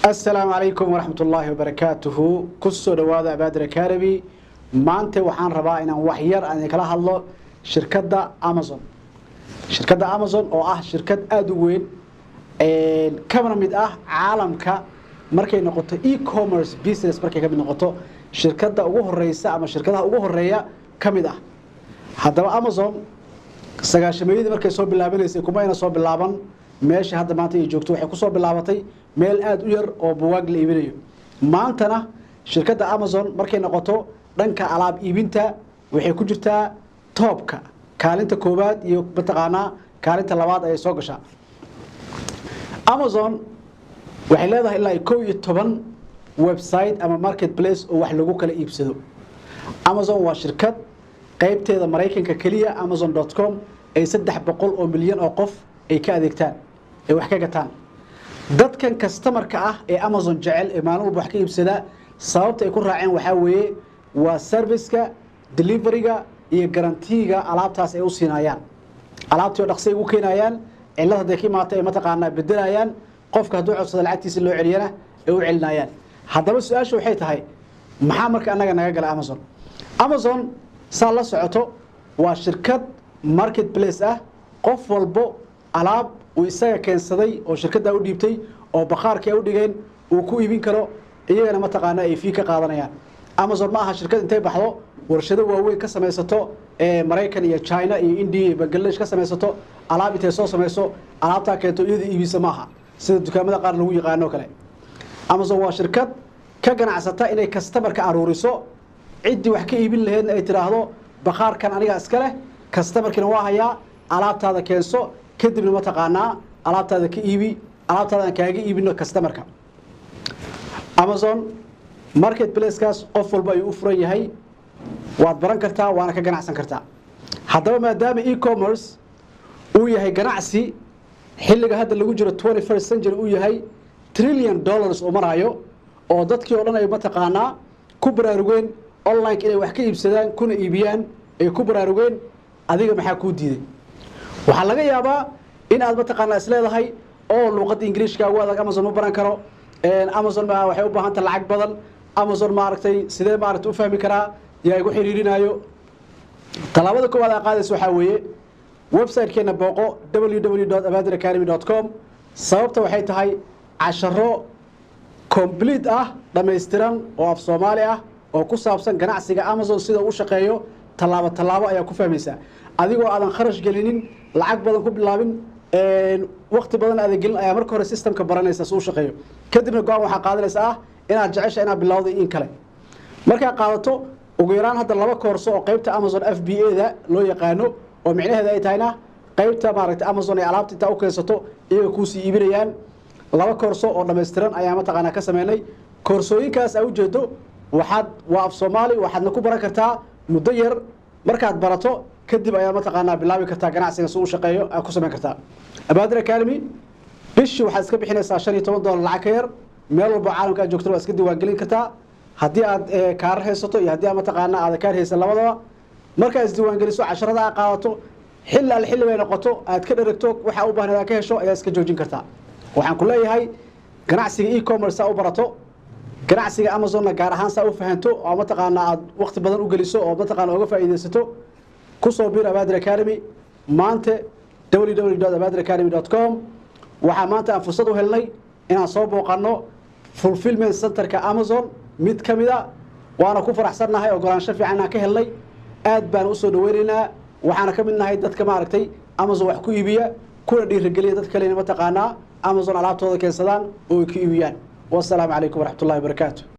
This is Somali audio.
Asalaamu calaykum waraxmat ullaahi wabarakaatuhu. Kusoo dhowaada Abaadir Academy. Maanta waxaan rabaa inaan wax yar aan idinkala hadlo shirkadda Amazon. Shirkadda Amazon oo ah shirkad aada u weyn, kana mid ah caalamka markay noqoto e-commerce business, markay ka mid noqoto shirkadda ugu horeysa ama shirkadaha ugu horeeya ka mid ah. Haddaba Amazon 90-meeyadii markay soo bilaabanaysay kumayna soo bilaaban meesha hadda maanta ay joogto. Waxay kusoo bilaabatay meel aada u yar oo buwaag la iibinayo. Maantana shirkadda Amazon markay noqoto dhanka alaab iibinta waxay ku jirtaa toobka, kaalinta koowaad iyo mataqaanaa kaalinta labaad ayay soo gashaa. Amazon waxay leedahay ilaa 11 website ama market place oo wax lagu kala iibsado. Amazon waa shirkad qaybteeda Maraykanka keliya, Amazon.com, ay 300 oo milyan oo qof ay ka adeegtaan, ay wax ka gataan. Dadkan customerka ah ee Amazon jecel ee maalin walba wax ka iibsada, sababta ay ku raaceen waxaa weeye waa serviceka, deliveryga iyo guaranteega alaabtaas ay u siinayaan. Alaabtii oo dhaqsay ugu keenayaan, cillad hadday ka imaata ay mataqaanaa bedelayaan, qofka hadduu codsado lacagtiisa loo celiyana ay u celinayaan. Haddaba su-aasha waxay tahay, maxaa marka annaga naga gala Amazon? Amazon saa la socoto waa shirkad market place ah. Qof walbo alaab uu isaga keensaday oo shirkaddaa u dhiibtay oo bakhaarkii ay u dhigeen uu ku iibin karo, iyagana mataqaana ay fee ka qaadanayaan. Amazon ma aha shirkad intay baxdo warshado waaweyn ka samaysato ee Maraykan iyo China iyo India iyo Bangladesh ka samaysato alaab, intay soo samayso alaabtaa keento, iyada iibisa maaha, sida dukaamada qaar lagu yaqaano kale. Amazon waa shirkad ka ganacsata inay customerka aruuriso, ciddii wax ka iibin laheydna ay tidhaahdo, "Bakhaarkan aniga iska leh, customerkina waa hayaa, alaabtaada keenso, kadibna mataqaanaa alaabtaada ka iibi, alaabtaada aan kaaga iibino customerka." Amazon marketplacekaas qof walba ayuu u furan yahay, waad baran kartaa waana ka ganacsan kartaa. Haddaba maadaama e-commerce uu yahay ganacsi xilliga hadda lagu jiro 21st century uu yahay $trillion uu maraayo, oo dadkii oo dhan ay mataqaanaa ku baraarugeen online inay wax ka iibsadaan kuna iibiyaan ay ku baraarugeen, adiga maxaa kuu diiday? Waxaa laga yaabaa in aad mataqaanaa isleedahay oo luuqadda Ingiriishka ugu adag, Amazon ma baran karo, Amazon ma waxay u baahan tahay lacag badan, Amazon maaragtay sidee maaragtay u fahmi karaa, yaa igu xiriirinaayo? Tallaabada koowaad aa qaadaysa waxaa weeye website-keena booqo, www.abadiracademy.com. Sababta waxay tahay casharo complete ah, dhammaystiran oo af Soomaali ah oo ku saabsan ganacsiga Amazon sida uu shaqeeyo, tallaabo tallaabo ayaa ku fahmaysaa, adigoo aadan kharash gelinin, lacag badan ku bilaabin, waqti badan aadan gelin ayaa marka hore systemka baranaysa si uu shaqeeyo. Kadibna go-aan waxaa qaadanaysa ah inaad jecesha inaad bilowday in kale. Markaa qaadato ugu yaraan hadda laba koorso oo qaybta Amazon FBA da loo yaqaano, oo micnaheeda ay tahayna qaybta maaragtay Amazon ay alaabta intaa u keensato iyaga kuusii iibinayaan, laba koorso oo dhammaystiran ayaa mataqaanaa ka sameynay. Koorsooyinkaas aa ujeedo waxaad waa af Soomaali, waxaadna ku baran kartaa muddo yar. Markaad barato kadib ayaa mataqaanaa bilaabi kartaa ganacsiga si uu shaqeeyo aad ku samayn kartaa. Abaadir Academy bishii waxaad iska bixinaysaa $15 lacag ka yar. Meel walbo caalamka aad joogtana waa iska diiwaangelin kartaa, haddii aad kaarar haysato iyo haddii aad mataqaanaa aad kaar haysan labadaba. Markaad isdiiwaangeliso, casharada aad qaadato, xilli al xilli bay noqoto aad ka dheragto, waxaa u baahneed aad ka hesho ayaa iska joojin kartaa. Waxaan ku leeyahay ganacsiga e-commerce saa u barato, ganacsiga Amazonna gaar ahaan saa u fahanto oo mataqaanaa aad waqti badan u geliso oo mataqaana uga faa'iidaysato, kusoo biir Abaadir Academy maanta, www.abadiracademy.com. Waxaa maanta aan fursad u helnay inaan soo booqanno fulfillment centerka Amazon mid ka mid a, waana ku faraxsannahay ogolaansho fiican aan ka helnay. Aad baan usoo dhaweynaynaa. Waxaana ka mid nahay dadka maaragtay Amazon wax ku iibiya, kuna dhiirigeliya dad kalena mataqaanaa Amazon alaabtooda keensadaan oo ay ku iibiyaan. Wasalaamu calaykum waraxmatullahi wabarakaatu.